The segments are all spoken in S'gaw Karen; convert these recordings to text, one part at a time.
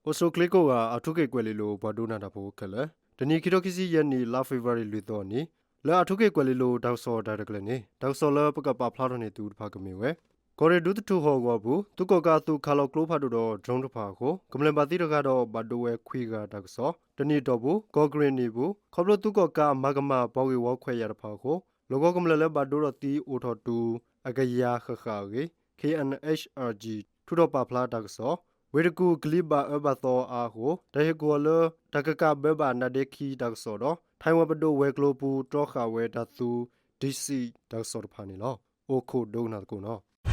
အိၣ်ဆူၣ်ချ့ကိးဂၤ အၣ်ထူခ့ၣ်ကွဲၤလ့လိၤ ပှၤဒိကနၣ်တၢ်ဖိခဲလၢာ်, တနံၤခံထိခံဆံယဲၢ်နံၣ် လါဖ့ၤဘြူၤအါရံၤ လွံၢ်သီအနံၤ, လၢအၣ်ထူခ့ၣ်ကွဲၤလ့လိၤ တၢ်ကစီၣ်တၢ်ရဲၣ်တၢ်ကျဲၤန့ၣ် တၢ်ကစီၣ်လၢပကပာ်ဖျါထီၣ်န့ၢ်သုတဖၣ်ကမ့ၢ်ဝဲ ကီၢ်ရ့ၣ်ဒူသထူၣ်ဟီၣ်ကဝီၤအပူၤ သုးကီၣ်ကးအသုးခးလီၤကျိဖးဒိၣ်ဒီး drone တဖၣ်အဃိ ကမျၢၢ်ဘၣ်သံတဂၤဒီး ဘၣ်ဒိဝဲခွံဂၤတၢ်ကစီၣ်, တနံၣ်အတီၢ်ပူၤ ကီၢ်ကရ့ၣ်နံၣ်အပူၤ ခီဖျိသုးကီၣ်ကးမၤကမၣ်ပှၤဂ့ၢ်ဝီခွဲးယာ်တဖၣ်အဃိ လီၢ်ကဝီၤကမျၢၢ်လၢဘၣ်ဒိဒီးသံအိၣ်ထီၣ်တုၤ အကယၤဃၣ်ဃၣ်အဂ့ၢ် K N H R G ထုးထီၣ်ပာ်ဖျါတၢ်ကစီၣ်, ဝ့ၢ်တကူၣ်ကလံၤဘၣ်အၢဘၣ်သီအါအဃိ တၢ်ဟ့ၣ်ကူၣ်အီၤလၢ တၢ်ကကးဘၢဘၣ်နါဒ့ခံတၢ်ကစီၣ်ဒီး ထၢၣ်ဝဲပဒိၣ်ဝဲၤကျိၤအပူၤ တြီဃာ်ဝဲတၢ်သူ ဒံစံး တၢ်ကစီၣ်တဖၣ်န့ၣ်လီၤ. အိၣ်ခိးဒိကနၣ်သကိးနီၣ် ခ့ၣ်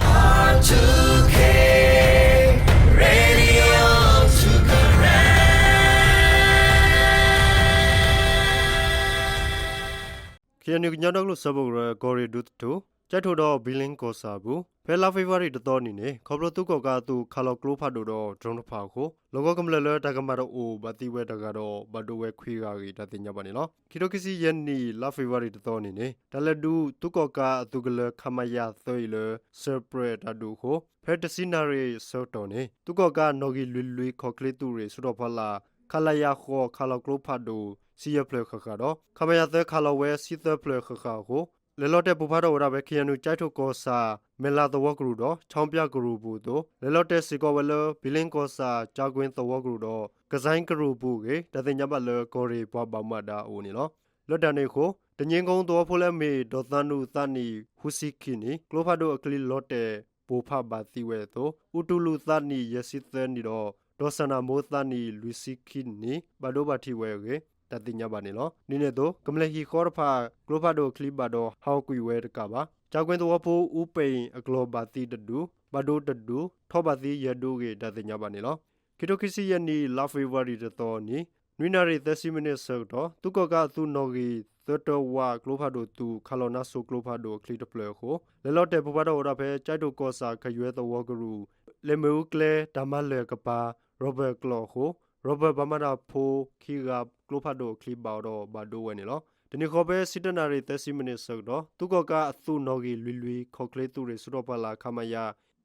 အဲၣ်ယူၣ် ကညီဒီကလုာ်စၢဖှိၣ်ကရၢ ကီၢ်ရ့ၣ်ဒူသထူၣ် ကၠဲးထိၣ်ဒီးဘံလ့ကီၢ်ဆၣ်အပူၤ ဖဲလါဖ့ၤဘြူၤအါရံၤတသီအနံၤန့ၣ် ခီဖျိသုးကီၣ်ကးအသုးခးလီၤကျိဖးဒိၣ်ဒီး drone တဖၣ်အဃိ လီၢ်ကဝီၤကမျၢၢ်လၢတၢ်ကမၣ်တအိၣ် ဘၣ်သံဝဲတဂၤဒီး ဘၣ်ဒိဝဲခွံဂၤအဂ့ၢ် တၢ်သ့ၣ်ညါဘၣ်န့ၣ်လီၤ. ခံထိခံဆံယဲၢ်နံၣ် လါဖ့ၤဘြူၤအါရံၤတသီအနံၤန့ၣ် တၢ်လဲၤဒုးသုးကီၣ်ကးအသုးကလၢၤ ခမရ သၢအံၤ လၢ စၢးပြဲးတၢ်ဒုးအဃိ ဖဲတဆံနၣ်ရံၣ်အဆၢကတီၢ်န့ၣ် သုးကီၣ်ကးနီၣ်ဂံၢ်လွံၢ်လွံၢ် ခီၣ်ချ့သုးရ့ၣ် ဆူၣ်ထီၣ်ဖီလာ် ခလရ ဃိး ခးလီၤကျိဖးဒိၣ် ဆံယဲၢ်ဖျၢၣ်ဃၣ်ဃၣ်ဒီး ခမရ သၢ ခးလီၤဝဲဆံသၢဖျၢၣ်ဃၣ်ဃၣ်အဃိ လဲၤလီၤတဲာ်ပိၢ်ဖးထီၣ်ဝဲဒၣ်ဖဲ ခ့ၣ်အဲၣ်ယူၣ် ကၠဲးထိၣ်ကီၢ်ဆၣ် မဲၢ်လးသဝီကရူၢ်ဒီး ခၠီပၠးကရူၢ်အပူၤအသိး လဲၤလီၤတဲာ်စ့ၢ်ကီးဝဲလၢ ဘံလ့ကီၢ်ဆၣ် ကၠါကွ့သဝီကရူၢ်ဒီး ကစဲကရူၢ်အပူၤအဂ့ၢ် တၢ်သ့ၣ်ညါဘၣ်လၢ ကီၢ်ရ့ၣ်ပှၤဘၣ်မူဘၣ်ဒါအအိၣ်န့ၣ်လီၤ. လၢတၢ်န့ၣ်အဃိ တည့ကီသဝီဖိလၢအမ့ၢ် ဒီးသးနူၣ်သးနံၣ်ဃုဆံခံနံၣ် ကျိဖးဒိၣ်အချံလီၤတဲာ်ပိၢ်ဖးဘၣ်သံဝဲအသိး အူတူၢ်လူၢ်သးနံၣ်ယဲၢ်ဆံသၢနံၣ်ဒီး ဒီးစၣ်နၢ်မိသးနံၣ်လွံၢ်ဆံခံနံၣ် ဘၣ်ဒိဘၣ်ထံးဝဲအဂ့ၢ် တၢ်သ့ၣ်ညါဘၣ်န့ၣ်လီၤ. ဒ်န့ၣ်အသိး ကမျၢၢ်ဟံၣ်ဃီတဖၣ် ကျိဖးဒိၣ်အချံဘၣ်ဒီးဟးဂီၤကွံာ်ဝဲတကးဘၣ် ကၠါကွ့သဝီဖိ အူပဲၣ်အကျီၢ်ဘၣ်သံတဒု ဘၣ်ဒိတဒု ထီၣ်ဘၣ်သံယဲၢ်ဒုအဂ့ၢ် တၢ်သ့ၣ်ညါဘၣ်န့ၣ်လီၤ. ခံထိခံဆံယဲၢ်နံၣ် လါဖ့ၤဘြူၤအါရံၤတသီအနံၤ နွံနၣ်ရံၣ်သၢဆံမံးနံးအဆၢကတီၢ် သုးကီၣ်ကးအသုးနီၣ်ဂံၢ်သၢတၢဝးကျိဖးဒိၣ်အသုး ခးလီၤနါစိၤကျိဖးဒိၣ်အချံတဖျၢၣ်အဃိ လဲၤလီၤတဲာ်ပိၢ်ဖးထီၣ်ဝဲဒၣ်ဖဲ ကၠဲးထိၣ်ကီၢ်ဆၣ် ကယွဲသဝီကရူၢ် လ့ၣ်မ့ၣ်အူကျဲ တၢ်မၤလၢၢ်ကပၤ ရီဘၢၣ်ကျီၢ်အဃိ ရီဘၢၣ်ဘၣ်မူဘၣ်ဒါဖိခံဂၤ ကျိဖးဒိၣ်အချံဘၣ်အီၤဒီးဘၣ်ဒိဝဲန့ၣ်လီၤ. တနံၤဃီဖဲ ဆံတၢနၣ်ရံၣ်သၢဆံမံးနံးအဆၢကတီၢ် သုးကီၣ်ကးအသုးနီၣ်ဂံၢ်လွံၢ်လွံၢ် ခီၣ်ချ့သုးရ့ၣ် ဆူၣ်ထီၣ်ဖီလာ် ခမရ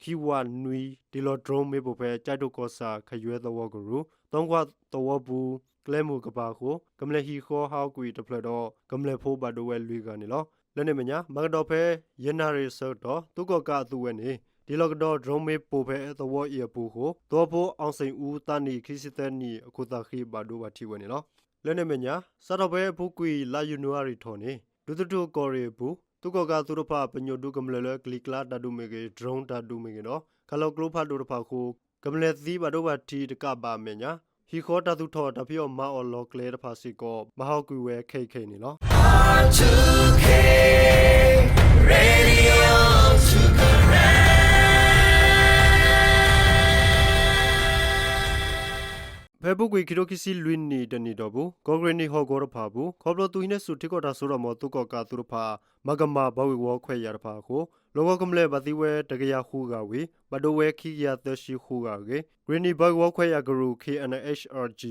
ခံဝးနွံ တ့ၢ်လီၤ drone မ့ၣ်ပိၢ်ဖဲ ကၠဲးထိၣ်ကီၢ်ဆၣ် ကယွဲသဝီကရူၢ် သီကွၢ်သဝီပူၤ ကျဲမုၢ်ကပၤအဃိ ကမျၢၢ်ဟံၣ်ဃီဟးဂီၤကွံာ်တဖျၢၣ်ဒီး ကမျၢၢ်ဖိဘၣ်ဒိဝဲလွံၢ်ဂၤန့ၣ်လီၤ. လၢန့ၣ်အမဲာ်ညါ မၤကဒီးဖဲ ယဲၢ်နၣ်ရံၣ်အဆၢကတီၢ် သုးကီၣ်ကးအသုးဝဲန့ၣ် တ့ၢ်လီၤကဒီး drone မ့ၣ်ပိၢ်ဖဲသဝီအံၤအပူၤအဃိ သဝီဖိ အီၣ်စ့ၣ်အူ သးနံၣ်ခံဆံသၢနံၣ် အခိၣ်သးဃံဘၣ်ဒိဘၣ်ထံးဝဲန့ၣ်လီၤ. လၢန့ၣ်အမဲာ်ညါ စးထီၣ်ဖဲအပူၤကွံာ် လါယနူၤအါရံၤထီၣ်န့ၣ် ဒူသထူၣ်ကီၢ်ရ့ၣ်အပူၤ သုးကီၣ်ကးအသုးတဖၣ် ပညိၣ်ဒုးကမျၢၢ်လၢကလံၤကျါတၢ်ဒုးမ့ၢ်ဂ့ၤ drone တၢ်ဒုးမ့ၢ်ဂ့ၤဒီး ခးလီၤကျိဖးဒိၣ်တဖၣ်အဃိ ကမျၢၢ်သံဘၣ်ဒိဘၣ်ထံးတကးဘၣ်အမဲာ်ညါ ဟံၣ်ဃီတၢ်သူၣ်ထီၣ်တၢ်ဖံးအီၣ်မၤအီၣ်လီၢ်ကျဲတဖၣ်စ့ၢ်ကီး ဘၣ်ဟးဂီၤကွံာ်ဝဲခဲအံၤခဲအံၤန့ၣ်လီၤ. ဖဲအပူၤကွံာ် ခံထိခံဆံလွံၢ်နံၣ်တနံၣ်တီၢ်ပူၤ ကီၢ်ကရ့ၣ်နံၣ်ဟီၣ်ကဝီၤတဖၣ်အပူၤ ခီဖျိသုးဟံးန့ၢ်ဆူၣ်ထံကီၢ်တၢ်စိတၢ်ကမီၤ သုးကီၣ်ကးအသုးတဖၣ် မၤကမၣ်ပှၤဂ့ၢ်ဝီခွဲးယာ်တဖၣ်အဃိ လီၢ်ကဝီၤကမျၢၢ်ဘၣ်သံဝဲတကယၤဃုဂၤဝံၤ ဘၣ်ဒိဝဲခံကယၤသၢဆံဃုဂၤအဂ့ၢ် ကရ့ၣ်နံၣ်ပှၤဂ့ၢ်ဝီခွဲးယာ်ကရူၢ် K N H R G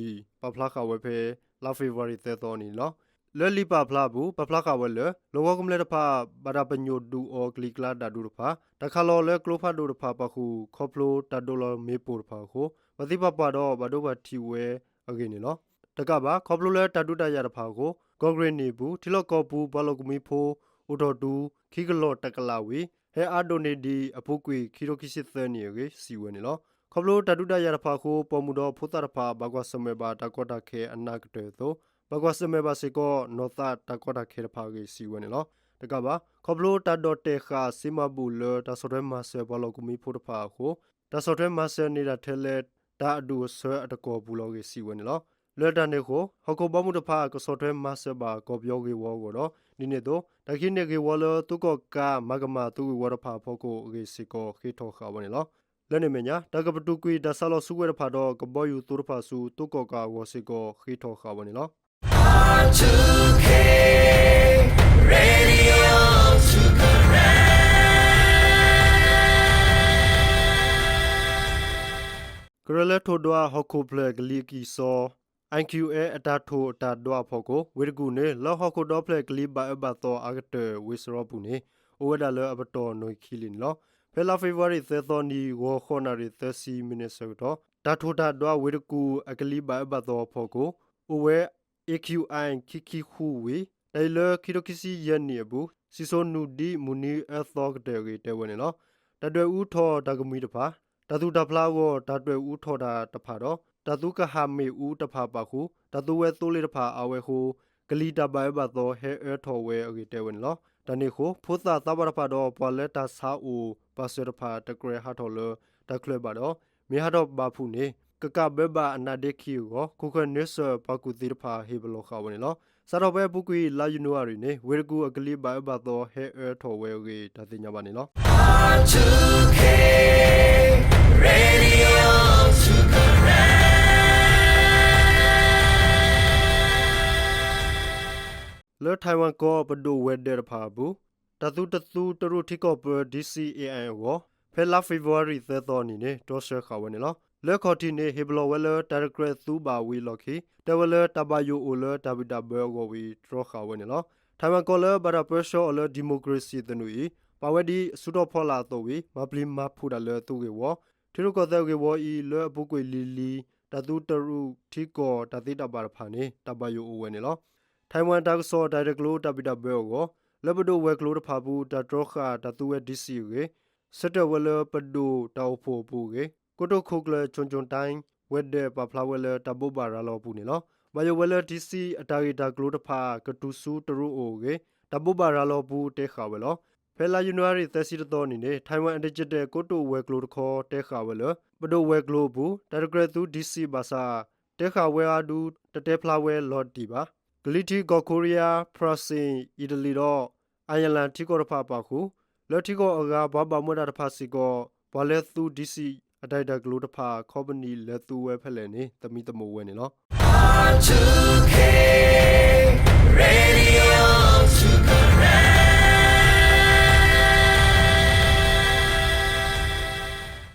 ပာ်ဖျါဃာ်ဝဲဖဲ လါဖ့ၤဘြူၤအါရံၤသၢသီအနံၤန့ၣ်လီၤ. လၢလံာ်ပာ်ဖျါအပူၤ ပာ်ဖျါဃာ်ဝဲလၢ လီၢ်ကဝီၤကမျၢၢ်တဖၣ် ဘၣ်တၢ်ပညိၣ်ဒုးအီၤကလံၤကျါတၢ်ဒုးတဖၣ် တၢ်ခးလီၤလၢကျိဖးဒိၣ်တဖၣ်ပာ်ဃုာ် ခီဖျိတၢ်ဒိးလီၤမ့ၣ်ပိၢ်တဖၣ်အဃိ ဘၣ်သံပှၢ်ပှၢ်ဒီးဘၣ်ဒိဘၣ်ထံးဝဲအဂ့ၢ်န့ၣ်လီၤ. တကးဘၣ် ခီဖျိလၢတၢ်ဒုးတၢ်ယၤတဖၣ်အဃိ ကီၢ်ကရ့ၣ်နံၣ်အပူၤ ထံလီၢ်ကီၢ်ပူၤ ပှၤလီၢ်ကမှံဖိ အိၣ်ထီၣ်တုၤ ခံကလီၢ်တကလးဝံၤ ဟဲအါဒိၣ်န့ၢ်ဒံးအပူၤကွံာ် ခံထိခံဆံသၢနံၣ်အဂ့ၢ် စံးဝဲန့ၣ်လီၤ. ခီဖျိတၢ်ဒုးတၢ်ယၤတဖၣ်အဃိ ပိာ်မုၣ်ဒီးဖိသၣ်တဖၣ် ဘၣ်ကွၢ်ဆၢၣ်မဲာ်ဘၣ်တၢ်ကီတၢ်ခဲအနၢ်ကတၢၢ်အသိး ဘၣ်ကွၢ်ဆၢၣ်မဲာ်ဘၣ်စ့ၢ်ကီး နီၢ်သးတၢ်ကီတၢ်ခဲတဖၣ်အဂ့ၢ် စံးဝဲန့ၣ်လီၤ. တကးဘၣ် ခီဖျိတၢ်ဒီၣ်တဲာ်ဃာ်စ့မၤဘူၣ်လၢတၢ်ဆီၣ်ထွဲမၤစၢၤပှၤလီၢ်ကမှံဖိတဖၣ်အဃိ တၢ်ဆီၣ်ထွဲမၤစၢၤန့ၢ်ဒၣ်ထဲလၢ တၢ်အဒူၣ်အဆၢအတကီၢ်ပူၤလီၤအဂ့ၢ် စံးဝဲန့ၣ်လီၤ. လၢတၢ်န့ၣ်အဃိ ဟီၣ်ခိၣ်ဘီမုၢ်တဖၣ် ကဆီၣ်ထွဲမၤစၢၤဘၣ်ကီၢ်ပယီၤဂ့ၢ်ဝီအဂီၢ်ဒီး ဒ်န့ၣ်အသိး တၢ်ကဟံးန့ၢ်ဂ့ၢ်ဝီလၢသုးကီၣ်ကးမၤကမၣ်သုးဂ့ၢ်ဝီတဖၣ်အဖီခိၣ်အဂ့ၢ်စ့ၢ်ကီး ဃ့ထီၣ်ဃာ်ဝဲန့ၣ်လီၤ. လၢန့ၣ်အမဲာ်ညါ တၢ်ကပတုာ်ကွံာ်တၢ်ဆါလီၤဆူဝဲတဖၣ်ဒီး ကဘီယူၤသိတဖၣ်ဆူသုးကီၣ်ကးအဂီၢ်စ့ၢ်ကီး ဃ့ထီၣ်ဃာ်ဝဲန့ၣ်လီၤ. ကရၢလၢထိၣ်ဒွးဟီၣ်ခိၣ်ဖျၢၣ်ကလံၤအကံၢ်စီ I Q A အတၢ်ထိၣ်အတၢ်ဒွးအဖီခိၣ် ဝ့ၢ်တကူၣ်န့ၣ် လၢဟီၣ်ခိၣ်ဒီဖျၢၣ်ကလံၤဘၣ်အၢဘၣ်သီအါကတၢၢ် ဝ့ၢ်စရီပူၤန့ၣ် အိၣ်ဝဲဒၣ်လၢအပတီၢ်နီၣ်ဂံၢ်ခံလံန့ၣ်လီၤ. ဖဲလါဖ့ၤဘြူၤအါရံၤသၢသီနံၤ ဂီၤဃိးနၣ်ရံၣ်သၢဆံမံးနံးအဆၢကတီၢ် တၢ်ထိၣ်တၢ်ဒွးဝ့ၢ်တကူၣ်အကလံၤဘၣ်အၢဘၣ်သီအဖီခိၣ် အိၣ်ဝဲ A Q I ခံဆံဃုဝံၤ တၢ်အံၤလၢခံထိခံဆံယဲၢ်နံၣ်အပူၤ စံၣ်စိနူၣ်ဒံးမုၢ်နံၤအၢသီကတၢၢ်အဂ့ၢ်တဲဝဲန့ၣ်လီၤ. တၢ်ဒွဲၣ်အူထီၣ်တၢ်ကမှံၤတဖၣ်, တၢ်သူၣ်တၢ်ဖျးအဂီၢ် တၢ်ဒွဲၣ်အူထီၣ်တၢ်တဖၣ်ဒီး တၢ်သူကဟၣ်မ့ၣ်အူတဖၣ်ပာ်ဃုာ် တၢ်သူဝဲသိလ့ၣ်တဖၣ်အါဝဲအဃိ ကလံၤတၢ်ဘၣ်အၢဘၣ်သီဟဲအၢထီၣ်ဝဲအဂ့ၢ်တဲဝဲန့ၣ်လီၤ. တၢ်န့ၣ်အဃိ ဖိသၣ်သးပှၢ်တဖၣ်ဒီး ပှၤလၢတၢ်ဆါအိၣ်ပာ်စၢၤတဖၣ် တကြၢးဟးထီၣ်လၢတၢ်ချၢဘၣ်ဒီး မ့ၢ်ဟးထီၣ်ဘၣ်ဖုးန့ၣ် ကကးဘၢဘၣ်အနါဒ့ခံအဂီၢ် ခိၣ်ဃၢၤန့ဆၢၣ်ပှၤကူၣ်သ့တဖၣ်ဟ့ၣ်ပလီၢ်ဃာ်ဝဲန့ၣ်လီၤ. စးထီၣ်ဖဲအပူၤကွံာ် လါယနူၤအါရံၤန့ၣ် ဝ့ၢ်တကူၣ်အကလံၤဘၣ်အၢဘၣ်သီဟဲအၢထီၣ်ဝဲအဂ့ၢ် တၢ်သ့ၣ်ညါဘၣ်န့ၣ်လီၤ. လၢ Taiwan ကီၢ်ပဒိၣ်ဝဲၤဒၢးတဖၣ်အပူၤ တၢ်သူတသူတရူးထံကီၢ်ပၢ D C A I အဂီၢ် ဖဲလါဖ့ၤဘြူၤအါရံၤသၢသီအနံၤန့ၣ် တြီဆၢဃာ်ဝဲန့ၣ်လီၤ. လၢခီၣ်ထံးန့ၣ် ဟ့ၣ်ပလီၢ်ဝဲလၢတၢ်တကြၢးသူဘၣ်ဝံၤအလီၢ်ခံ တဲဝဲလၢတၢ်ဘၣ်ယိၣ်အိၣ်လၢတၢ်ဘံၣ်တၢ်ဘၢအဂီၢ်ဝံၤတြီဃာ်ဝဲန့ၣ်လီၤ. Taiwan ကီၢ်လၢဘၣ်တၢ်ပၢဆှၢအီၤလၢ democracy သနူအံၤ ပာ်ဝဲဒ်အဆူၣ်ထီၣ်ဖီလာ်အသိးဝံၤ မၤပျံၤမၤဖုးတၢ်လၢသုးဂ့ၢ်ဝီ ထံရူၢ်ကီၢ်သဲးဂ့ၢ်ဝီအံၤ လၢအပူၤကွံာ်လံၤလံၤ တၢ်သူတရူးထံကီၢ်တၢ်သ့တၢ်ဘၣ်တဖၣ်န့ၣ် တၢ်ဘၣ်ယိၣ်အိၣ်ဝဲန့ၣ်လီၤ. Taiwan တၢ်ကစီၣ်တၢ်ရဲၣ်တၢ်ကျဲၤတၢ်ဘံၣ်တၢ်ဘၢအဂီၢ် လၢပဒိၣ်ဝဲၤကျိၤတဖၣ်အပူၤ တၢ်တြီဃာ်တၢ်သူဝဲ D C အဂ့ၢ် ဆၢတဲာ်ဝဲလၢပဒိၣ်တၢ်အိၣ်ဖှိၣ်အပူၤအဂ့ၢ် ကိတိာ်ခိၣ်ကျၢၢ် Chun Chun Tai ဝဲၤဒၢးပာ်ဖျါဝဲလၢတၢ်ဘိးဘၣ်ရၤလီၤအပူၤန့ၣ်လီၤ. ဘၣ်ယိၣ်ဝဲလၢ D C အတၢ်ဂ့ၢ်တၢ်ကျိၤတဖၣ် ကတုၤဆူတရူးအိၣ်အဂ့ၢ် တၢ်ဘိးဘၣ်ရၤလီၤအပူၤတဲဃာ်ဝဲလီၤ. ဖဲလါယနူၤအါရံၤသၢဆံတသီအနံၤန့ၣ် Taiwan အ digital ကိတိာ်ဝဲၤကျိၤတခီတဲဃာ်ဝဲလၢ ပဒိၣ်ဝဲၤကျိၤအပူၤ တၢ်တကြၢးသူ D C ဘၣ်ဆၣ် တဲဃာ်ဝဲအါဒူ တတဲဖျါဝဲလီၤတံၢ်ဘၣ်. ကလံၤထံးကီၢ် Korea, ဖရၣ်စ့ၣ်, အံၣ်တလံၤဒီး Ireland ထံကီၢ်တဖၣ်ပာ်ဃုာ် လၢထံကီၢ်အဂၤပှၤဘၣ်မူဘၣ်ဒါတဖၣ်စ့ၢ်ကီး ပှၤလဲၤသူ D C အတၢ်ဂ့ၢ်တၢ်ကျိၤတဖၣ် ခီပနံၣ်လဲၤသူဝဲဖဲလဲၣ်န့ၣ် သမံသမိးဝဲန့ၣ်လီၤ.